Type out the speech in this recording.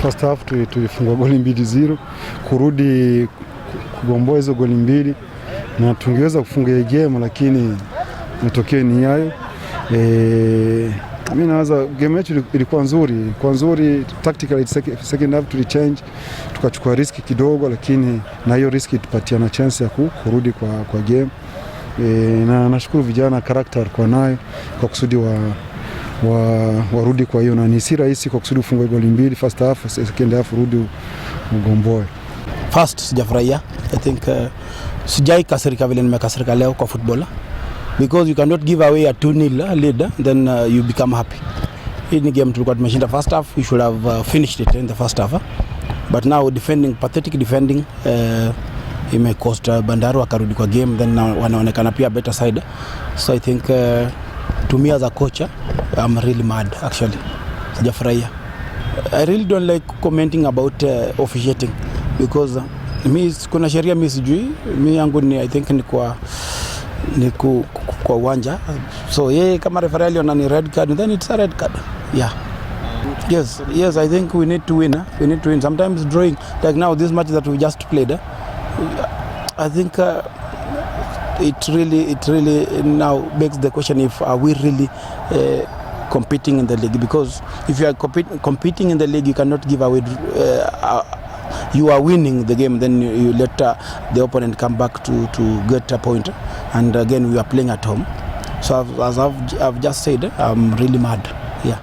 first half tulifungwa goli 2-0, kurudi kugomboa hizo goli 2 na tungeweza kufunga hii game, lakini matokeo ni hayo. Mimi nawaza game yetu ilikuwa nzuri, tactically second half tulichange, tukachukua riski kidogo, lakini na hiyo riski tupatia na chance ya kurudi kwa game. Na nashukuru vijana character walikuwa nayo kwa kusudi warudi kwa hiyo, na ni si rahisi kwa kusudi kufunga goli 2 first half, second half rudi ugomboe. First sijafurahia, I think sijai kasirika vile nimekasirika leo kwa footballer, because you cannot give away a 2-0 lead then you become happy. In game tulikuwa tumeshinda first half, we should have finished it in the first half, but now pathetic defending imecost Bandari akarudi kwa game, then wanaonekana pia better side. So I think to me as a coach, I'm really mad actually. Sijafurahia. I really don't like commenting about officiating, because kuna sheria mimi sijui, mimi yangu ni I think ni kwa uwanja. So kama referee aliona ni red card, then it's a red card. Yeah. Yes, I think we need to win. We need to win. Sometimes drawing, like now this match that we just played, I think it really now begs the question if are we really competing in the league, because if you are competing in the league, you cannot give away you are winning the game, then you let the opponent come back to get a point, and again we are playing at home. So as I've just said, I'm really mad. Yeah.